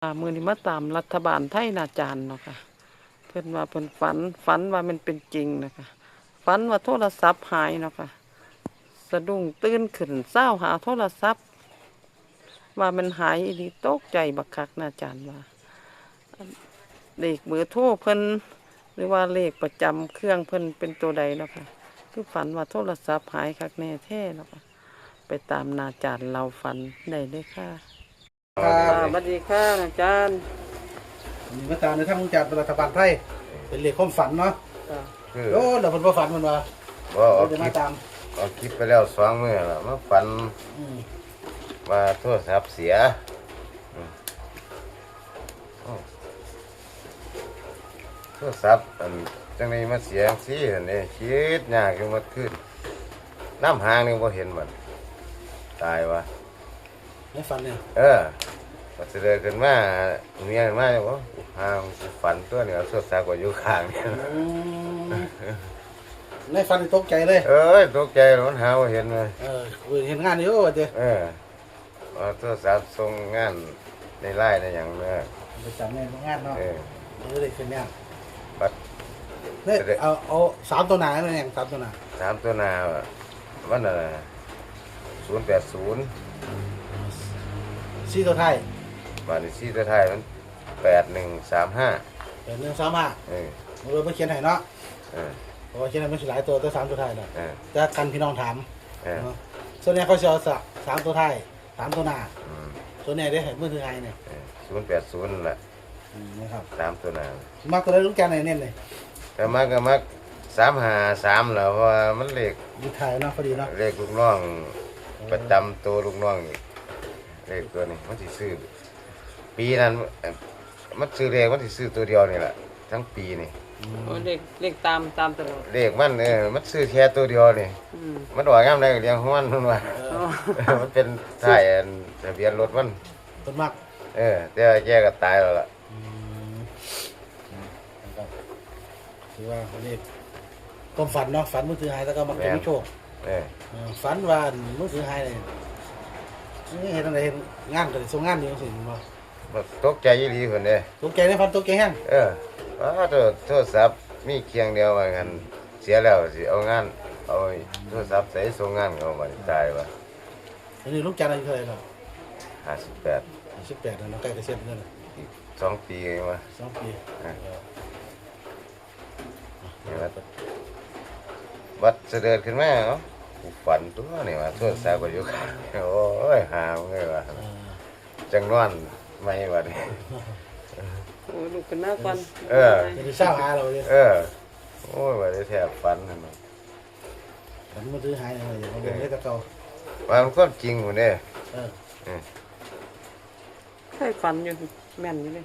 ອ່າ ມື້ນີ້ມາຕາມລັດຖະບານໄທນະອາຈານເນາະຄ່ະ. ເພິ່ນວ່າເພິ່ນຝັນ ຝັນວ່າມັນເປັນຈິງນະຄ່ະ. ຝັນວ່າໂທລະສັບຫາຍເນາະຄ່ະ. ສະດຸ້ງຕື່ນຂຶ້ນ ຊາວຫາໂທລະສັບ ວ່າມັນຫາຍອີ່ຫຼີ. ຕົກໃຈບັກຄັກນະອາຈານວ່າ ອັນ ເລກເບີໂທເພິ່ນ ຫຼືວ່າເລກປະຈຳເຄື່ອງເພິ່ນເປັນໂຕໃດເນາະຄ່ະ. ຄືຝັນວ່າໂທລະສັບຫາຍຄັກແນ່ແທ້ເນາະຄ່ະ. ໄປຕາມນະອາຈານເລົ່າຝັນໄດ້ເລີຍຄ່ະ. ຄັບ ອ່າ ສະຫວັດດີຄ່ະອາຈານ. ວັນນີ້ມາຕາມໃນທາງອາຈານ ເປັນລັດຖະບານໄທ ເປັນເລກຄວາມຝັນເນາະ. ເອີ ໂອ້ ແລ້ວເພິ່ນບໍ່ຝັນເພິ່ນວ່າ. ບໍ່ ເອົາ ເອົາ ໄດ້ມາ ຄລິບ ຕາມ ເອົາຄລິບໄປແລ້ວສອງມື້ແລ້ວ ມາຝັນ ອືມ ວ່າໂທລະສັບເສຍ. ອືມ ໂອ້ ໂທລະສັບ ອັນ ຈັ່ງໃດມາເສຍຈັ່ງຊີ້ຫັ້ນເດ້. ຄິດຍາກຢູ່ໝົດຄືນ ນຳຫາງນີ້ບໍ່ເຫັນມັນ ຕາຍວ່າ. ໃນຝັນນີ້ ເອີ ກໍສະເດີຂຶ້ນມາ ເງືອຂຶ້ນມາ ໂອ້ ຫາກູຝັນຕົວນີ້ ເອົາໂທລະສັບໄວ້ຢູ່ຂ້າງນີ້. ອືມ ໃນຝັນນີ້ຕົກໃຈເລີຍ. ເອີຍ ຕົກໃຈ ມັນຫາບໍ່ເຫັນເລີຍ. ເອີ ເຮັດງານຢູ່ວ່າຕິ. ເອີ ເອົາໂທລະສັບສົ່ງງານໃນໄລນ໌ໃນຫຍັງເດີ ໄປຈຳໃນໂຮງງານເນາະ. ເອີ ເອີ ໄດ້ຂຶ້ນແລ້ວ ບັດ ເອີ ເອົາ ເອົາສາມຕົວໜ້າແມ່ນຫຍັງ? ສາມຕົວໜ້າ ສາມຕົວໜ້າ ມັນ ເອີ ສູນແປດສູນ ສີ່ຕົວທ້າຍ ບາດນີ້ສີ່ຕົວທ້າຍມັນແປດໜຶ່ງສາມຫ້າ ແປດໜຶ່ງສາມຫ້າ. ເອີ ເຮົາບໍ່ຂຽນໃຫ້ເນາະ. ເອີ ເພາະວ່າຂຽນໃຫ້ມັນຊິຫຼາຍຕົວ ແຕ່ສາມຕົວທ້າຍເນາະ. ເອີ ແຕ່ກັນພີ່ນ້ອງຖາມ ເອີ ເນາະ. ສ່ວນໃຫຍ່ເຂົາຊິເອົາສາມຕົວທ້າຍ ສາມຕົວໜ້າ. ອືມ ຕົວນີ້ເດ້ ໃຫ້ມືຖືໃຫ້ນີ້ ເອີ ສູນແປດສູນນັ້ນແຫຼະ. ອືມ ນະຄັບ ສາມຕົວໜ້າ. ມັກຕົວໃດລຸງຈັນໃຫ້ເນັ້ນນີ້? ຖ້າມັກກໍມັກສາມຫ້າສາມແຫຼະ ເພາະວ່າມັນເລກຢູ່ທ້າຍເນາະ ພໍດີເນາະ ເລກລູກນ້ອງ ເອີ ປະຈຳໂຕລູກນ້ອງ. ເລກຕົວນີ້ມັນຊິຊື້ ປີນັ້ນ ມັນຊື້ເລກ ມັນຊິຊື້ຕົວດຽວນີ້ແຫຼະ ທັງປີນີ້. ອືມ ໂອ້ ເລກ ເລກຕາມ ຕາມຕະຫຼອດ ເລກມັນ. ເອີ ມັນຊື້ແຄ່ຕົວດຽວນີ້. ອືມ ມັນອອກຍາມໃດກໍລ້ຽງຂອງມັນ ເພິ່ນວ່າ. ເອີ ມັນເປັນທ້າຍອັນທະບຽນລົດມັນ ເພິ່ນມັກ. ເອີ ແຕ່ວ່າແກກໍຕາຍແລ້ວລະ. ອືມ ນະຄັບ ຖືວ່າເລກ ຄວາມຝັນເນາະ ຝັນມືຖືຫາຍ ແລ້ວກໍມັກຈະມີໂຊກ. ເອີ ເອີ ຝັນວ່າມືຖືຫາຍນີ້ ເຮັດຈັ່ງໃດ ເຮັດງານກໍໄດ້ສົ່ງງານຢູ່ຈັ່ງຊີ້ແມ່ນບໍ່? ຕົກໃຈອີ່ຫຼີເພິ່ນເດ້ ຕົກໃຈໃນຝັນ ຕົກໃຈແຮງ. ເອີ ອ້າ ໂທ ໂທລະສັບມີເຄື່ອງດຽວວ່າຊັ້ນ ເສຍແລ້ວຊິເອົາງານ ເອົາໂທລະສັບໃສສົ່ງງານເຂົາ ບາດນີ້ຕາຍວ່າ. ອັນນີ້ລຸງຈັນອາຍຸເທົ່າໃດແລ້ວ? ຫ້າສິບແປດ ຫ້າສິບແປດແລ້ວເນາະ ໃກ້ກະສຽນແລ້ວນະ. ອີກສອງປີວ່າ ສອງປີ. ເອີ ນີ້ວ່າ ບັດສະເດີດຂຶ້ນມາ ເອົ້າ ກູຝັນຕົວະນີ້ວ່າ ໂທລະສັບກໍຢູ່ຂ້າງ ໂອ້ຍ ຫາເອີຍວ່າ. ເອີ ຈັ່ງນອນໃໝ່ບັດນີ້. ໂອ້ຍ ລຸກຂຶ້ນມາກ່ອນ. ເອີ ຈະໄດ້ຊາວຫາແລ້ວເດ້. ເອີ ໂອ້ຍ ວ່າໄດ້ແທ້ຝັນຫັ້ນນະ. ຝັນມືຖືຫາຍ ເອີ ເອົາເບິ່ງເລີຍແຕ່ເກົ່າ ວ່າມັນຄວາມຈິງພຸ້ນເດ້. ເອີ ເອີ ເຄີຍຝັນຢູ່ ແມ່ນຢູ່ເດ້.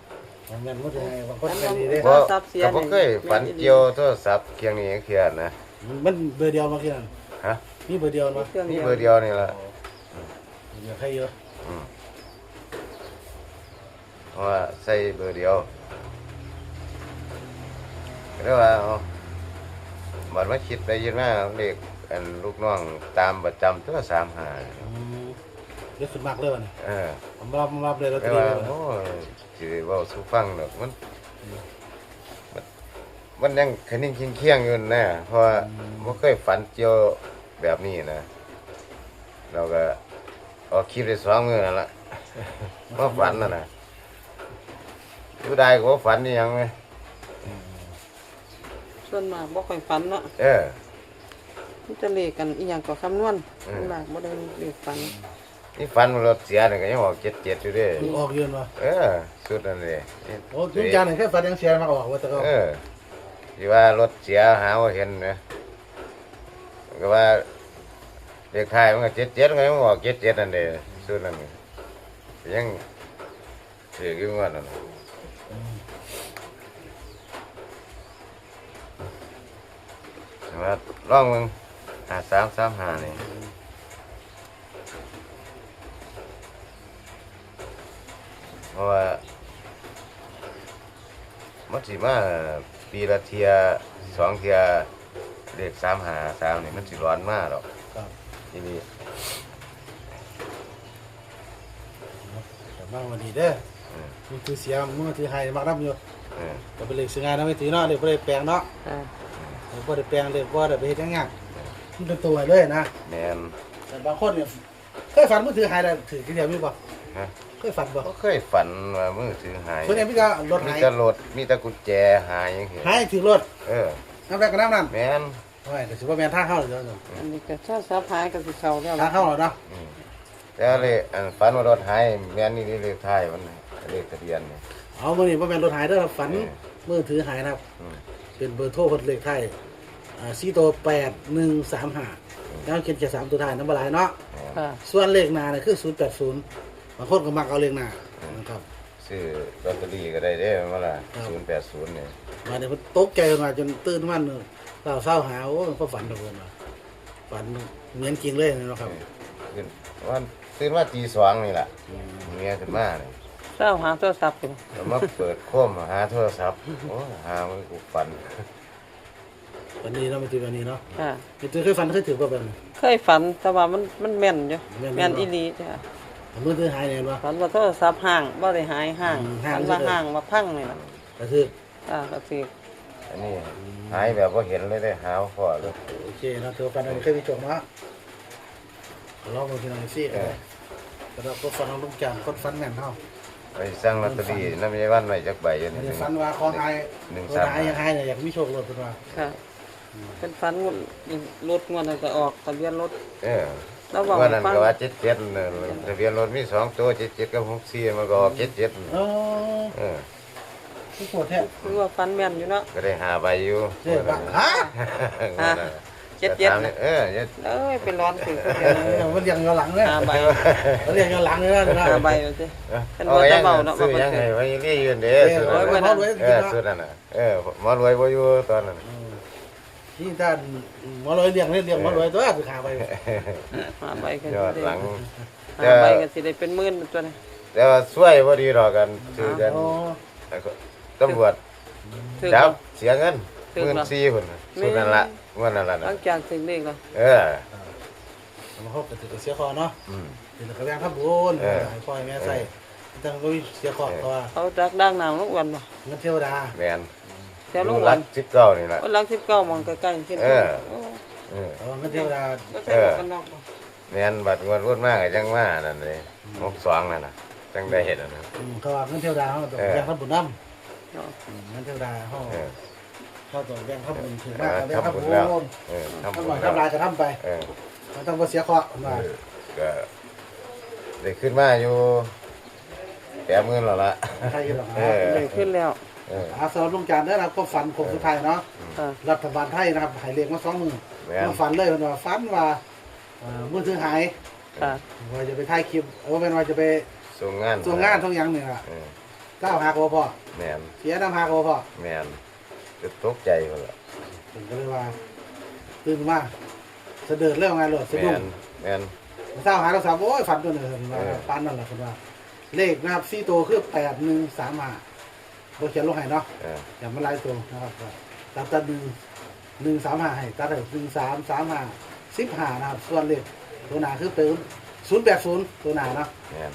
ແມ່ນ ມືຖືຫາຍ ບາງຄົນແມ່ນດີເດ້. ບໍ່ ໂທລະສັບເສຍ ກໍບໍ່ເຄີຍຝັນກ່ຽວໂທລະສັບເຄື່ອງນີ້ຈັກເທື່ອນະ. ມັນເບີດຽວບໍ່ເທື່ອນັ້ນ? ຮະ? ມີເບີດຽວບໍ່? ມີເບີດຽວນີ້ລະ. ໂອ້ ເບີດດຽວໃຄຢູ່. ອືມ ເພາະວ່າໃສ່ເບີດຽວ ກໍເລີຍວ່າ ເອົ້າ ບັດມາຄິດໄປຄິດມາ ເລກອັນລູກນ້ອງຕາມປະຈຳຕົວະ ສາມຫ້າ. ອືມ ເລີຍຂຶ້ນມັກເລີຍບັດນີ້. ເອີ ມັບໆເລີຍ ລອດເຕີຣີ ເລີຍວ່າ ໂອ້ຍ ຊິໄດ້ເວົ້າສູ່ຟັງດອກ ມັນ ອືມ ມັນ ມັນຍັງຄະນິງຄຽງໆຢູ່ນະ ເພາະວ່າ ອືມ ບໍ່ເຄີຍຝັນກ່ຽວແບບນີ້ນະ. ແລ້ວກໍອອກຄລິບໄດ້ສອງມື້ນັ້ນລະ ມາຝັນນັ້ນນະ. ຢູ່ໄດ້ກໍບໍ່ຝັນອີ່ຫຍັງເລີຍ. ອືມ ສ່ວນມາກບໍ່ຄ່ອຍຝັນເນາະ. ເອີ ມີແຕ່ເລກກັນອີ່ຫຍັງກໍຄຳນວນ. ເອີ ສ່ວນມາກບໍ່ໄດ້ເລກຝັນ. ນີ້ຝັນວ່າລົດເສຍນີ້ກໍຍັງອອກເຈັດເຈັດຢູ່ເດ້. ອອກຢູ່ແມ່ນບໍ່? ເອີ ຊຸດນັ້ນເດ້. ໂອ້ ລຸງຈັນນີ້ເຄີຍຝັນຫຍັງເສຍມັກອອກວ່າແຕ່ເກົ່າ. ເອີ ທີ່ວ່າລົດເສຍຫາບໍ່ເຫັນນະ ກໍວ່າເລກທ້າຍມັນກໍເຈັດເຈັດ ກໍຍັງອອກເຈັດເຈັດນັ້ນເດ້. ຊຸດນັ້ນກໍຍັງຖືກຢູ່ງວດນັ້ນ. ອືມ ວ່າລອງເບິ່ງ ຫ້າສາມສາມຫ້ານີ້ ເພາະວ່າມັນຊິມາປີລະເທື່ອສອງເທື່ອ ເລກສາມຫ້າສາມນີ້ ມັນຊິຫຼອນມາດອກ. ຄັບ ອີ່ຫຼີ. ເອົາ ມາວັນນີ້ເດີ. ເອີ ມືຖືເສຍ ມືຖືຫາຍມັກນຳຢູ່. ເອີ ກໍເປັນເລກຊື້ງ່າຍເນາະ ແມ່ນຕິເນາະ ເລກບໍ່ໄດ້ແປງເນາະ. ເອີ ເລກບໍ່ໄດ້ແປງ ເລກບໍ່ໄດ້ໄປເຮັດຫຍັງຍາກ ເອີ ມັນເປັນໂຕໄວ້ເລີຍນະ. ແມ່ນ. ແຕ່ບາງຄົນນີ້ ເຄີຍຝັນມືຖືຫາຍແລ້ວຖືກທີດຽວມີບໍ່? ຮະ? ເຄີຍຝັນບໍ່? ບໍ່ເຄີຍຝັນວ່າມືຖືຫາຍ. ສ່ວນໃຫຍ່ມີແຕ່ລົດຫາຍ ມີແຕ່ລົດ ມີແຕ່ກຸນແຈຫາຍຈັ່ງຊີ້. ຫາຍຖືກລົດ. ເອີ ນຳໃດກໍນຳນັ້ນ. ແມ່ນ. ໂອ້ຍ ກໍຊິບໍ່ແມ່ນທາງເຮົາແລ້ວ. ອັນນີ້ກໍໂທລະສັບຫາຍກໍຊິເຂົ້າແລ້ວ ທາງເຮົາແລ້ວເນາະ. ອືມ ແຕ່ເລກ ອັນ ຝັນວ່າລົດຫາຍ ແມ່ນອີ່ຫຼີ ເລກທ້າຍມັນ ເລກທະບຽນນີ້. ເອົາ ມື້ນີ້ບໍ່ແມ່ນລົດຫາຍເດີ ຝັນ ເອີ ມືຖືຫາຍນະ. ອືມ ເປັນເບີໂທເພິ່ນ ເລກທ້າຍ ອ່າ ສີ່ໂຕ ແປດໜຶ່ງສາມຫ້າ. ອືມ ແລ້ວຂຽນແຄ່ສາມຕົວທ້າຍນຳ ບໍ່ຫຼາຍເນາະ. ແມ່ນ. ສ່ວນເລກໜ້ານີ້ຄື ສູນແປດສູນ ບາງຄົນກໍມັກເອົາເລກໜ້າ ອືມ ນະຄັບ. ຊື້ລອດເຕີຣີກໍໄດ້ເດ້ ແມ່ນບໍ່ລະ? ສູນແປດສູນນີ້. ບາດນີ້ເພິ່ນຕົກໃຈ ເພິ່ນວ່າຈົນຕື່ນມາ ເຊົ້າ ເຊົ້າຫາ ໂອ້ຍ ຄວາມຝັນເພິ່ນວ່າ ຝັນເໝືອນຈິງເລີຍເນາະຄັບ. ເອີ ຕື່ນ ວ່າຕື່ນມາຕີສອງນີ້ລະ. ອືມ ເງື່ອຂຶ້ນມານີ້ ເຊົ້າຫາໂທລະສັບ ກໍມາເປີດໂຄມຫາໂທລະສັບ. ໂອ້ຍ ຫາມັນ ກູຝັນ ຝັນດີເນາະ ແມ່ນຕິ ຝັນດີເນາະ. ຄ່ະ ແມ່ນຕິເຄີຍຝັນ ເຄີຍຖືກບໍ່ແບບນີ້? ເຄີຍຝັນ ແຕ່ວ່າມັນ ມັນແມ່ນຢູ່ ແມ່ນຢູ່ ແມ່ນອີ່ຫຼີຈ້ະ. ເອົາ ມືຖືຫາຍແມ່ນບໍ່? ຝັນວ່າໂທລະສັບຮ້າງ ບໍ່ໄດ້ຫາຍ ຮ້າງ. ອືມ ຮ້າງ ຝັນວ່າຮ້າງ ວ່າພັງນີ້ລະ ກໍຖືກ. ອ່າ ກໍຖືກ. ອັນນີ້ ອືມ ຫາຍແບບບໍ່ເຫັນເລີຍເດ້ ຫາບໍ່ພໍ້ເລີຍ. ໂອເຄເນາະ ຖືວ່າຝັນອັນນີ້ເຄີຍມີໂຊກເນາະ. ລອງເບິ່ງພີ່ນ້ອງເອັຟຊີ ເອີ ກໍໄດ້ ສຳລັບຄົນຝັນຂອງລຸງຈານ ຄົນຝັນແມ່ນເຮົາ ໄປສັ່ງລອດເຕີຣີນຳຍາຍວັນໄວ້ຈັກໃບຢູ່ນີ້. ຝັນວ່າຂອງຫາຍ ໜຶ່ງສາມຫ້າ ຫາຍ ຢາກມີໂຊກໂລດເພິ່ນວ່າ. ຄ່ະ ອືມ ເພິ່ນຝັນລົດງວດນັ້ນກໍອອກທະບຽນລົດ. ເອີ ລາວເວົ້າໃຫ້ຟັງ ງວດນັ້ນກໍວ່າເຈັດເຈັດ ທະບຽນລົດມີສອງໂຕ ເຈັດເຈັດກັບຫົກສີ່ ມັນກໍອອກເຈັດເຈັດ. ເອີ ເອີ ຄືໂຫດແທ້ ຄືວ່າຝັນແມ່ນຢູ່ເນາະ. ກໍໄດ້ຫ້າໃບຢູ່. ເດ້ ງວດນັ້ນ ຮະ? ເຈັດເຈັດນະ. ເອີ ເອີຍ ໄປລ້ອນຖືກ ເອີ ມັນລຽງຍ້ອນຫຼັງເດ້ ຫ້າໃບ ມັນລຽງຍ້ອນຫຼັງເດ້ນະ ຫ້າໃບວ່າຕິ. ເອີ ເພິ່ນບໍ່ໄດ້ເວົ້າເນາະ ວ່າເພິ່ນຖືກ. ໃຫ້ໄວ້ລີຢູ່ເດ້ ເອີ ຊຸດນັ້ນ ໝໍລວຍ ເອີ ຊຸດນັ້ນນະ. ເອີ ໝໍລວຍບໍ່ຢູ່ຕອນນັ້ນ. ອືມ ນີ້ທ່ານໝໍລວຍລ້ຽງ ລ້ຽງໝໍລວຍຕົວ ຖືກຫ້າໃບ ຫ້າໃບກໍ ຍ້ອນຫຼັງ ຫ້າໃບກໍຊິໄດ້ເປັນໝື່ນຕົວນີ້. ແຕ່ວ່າຊ່ວຍບໍ່ດີດອກ ອັນຖືກກັນ ໂອ້ ຕຳຫຼວດຈັບເສຍເງິນ ໝື່ນສີ່ພຸ້ນ ຊຸດນັ້ນລະ ງວດນັ້ນລະນະ ຫຼັງຈາກຖືກເລກລະ. ເອີ ເຮົາກໍຖືກເສຍເຄາະເນາະ. ອືມ ເປັນກະແບ່ງທຳບຸນ ເອີ ໃຫ້ພໍ່ໃຫ້ແມ່ໃຊ້ ເອີ ຈັ່ງບໍ່ມີເສຍເຄາະ. ເອີ ເພາະວ່າເຂົາຈັກດ່າງນ້ຳລົງອ້ວນບໍ່? ເງິນເທວະດາ. ແມ່ນ ແຖວລົງອ້ວນ ຢູ່ຫຼັກສິບເກົ້ານີ້ລະ ຫຼັກສິບເກົ້າ ໝ່ອງໃກ້ໆ ເອີ ເອີ ເອີ ເອົາເງິນເທວະດາ. ເອີ ແມ່ນ ບັດງວດວົນມາກໍຍັງມານັ້ນເດ້ ອືມ ຫົກສອງນັ້ນນະ ຈັ່ງໄດ້ເຮັດອັນນັ້ນ. ອືມ ເພາະວ່າເງິນເທວະດາເຮົາຕ້ອງ ເອີ ແບ່ງທຳບຸນນຳເນາະ. ອືມ ເງິນເທວະດາເຮົາ ເອີ ເຮົາຕ້ອງແບ່ງທຳບຸນ ຖືກມາກໍແບ່ງທຳບຸນ ເອີ ທຳບຸນແລ້ວ ທຳບຸນແລ້ວ ທຳຫຼາຍກໍທຳໄປ ເອີ ມັນຕ້ອງບໍ່ເສຍເຄາະ ເອີ ກໍໄດ້ຂຶ້ນມາຢູ່ແປດໝື່ນແລ້ວລະ ໃຄຢູ່ດອກນະ ເອີ ໄດ້ຂຶ້ນແລ້ວ. ເອີ ອ່າ ສຳລັບລຸງຈານເດີນະ ຄວາມຝັນໂຄ້ງສຸດທ້າຍເນາະ ເອີ ລັດຖະບານໄທນະຄັບ ໃຫ້ເລກມາສອງມື້ ແມ່ນ ມາຝັນເລີຍ ເພິ່ນວ່າຝັນວ່າ ເອີ ມືຖືຫາຍ ຄ່ະ ວ່າຈະໄປຖ່າຍຄລິບ ເອີ ບໍ່ແມ່ນວ່າຈະໄປສົ່ງງານ ສົ່ງງານສົ່ງຫຍັງນີ້ລະ ເອີ ເຈົ້າຫາກໍບໍ່ພໍ້ ແມ່ນ ເສຍນຳຫາກໍບໍ່ພໍ້ ແມ່ນ ກໍຕົກໃຈພຸ້ນລະ ເພິ່ນກໍເລີຍວ່າຕື່ນມາສະເດີດເລີຍວ່າງ່າຍໂລດ ສະດຸ້ງ ແມ່ນ ແມ່ນ ເຊົ້າຫາໂທລະສັບ ໂອ້ຍ ຝັນຕົວນີ້ ເພິ່ນວ່າ ເອີ ປານນັ້ນລະ ເພິ່ນວ່າ ເລກນະຄັບ ສີ່ໂຕຄື ແປດໜຶ່ງສາມຫ້າ ບໍ່ຂຽນລົງໃຫ້ເນາະ ເອີ ຢ່າມັນຫຼາຍໂຕນະຄັບ ຕັດ ຕັດ ໜຶ່ງ ໜຶ່ງສາມຫ້າ ໃຫ້ ຕັດໃຫ້ ໜຶ່ງສາມ ສາມຫ້າ ສິບຫ້າ ນະຄັບ ສ່ວນເລກໂຕໜ້າຄືເປັນ ສູນແປດສູນ ໂຕໜ້າເນາະ ແມ່ນ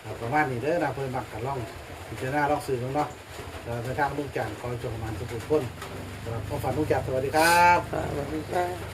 ອ່າ ປະມານນີ້ເດີນະ ເພິ່ນມັກກໍລອງພິຈາລະນາລອງຊື້ເບິ່ງເນາະ. ແລ້ວໃນທາງລຸງຈານ ຂໍໃຫ້ໂຊກໃຫ້ໝານສຸກທຸກຄົນ ສຳລັບຄວາມຝັນລຸງຈານ ສະຫວັດດີຄັບ ສະຫວັດດີຄ່ະ.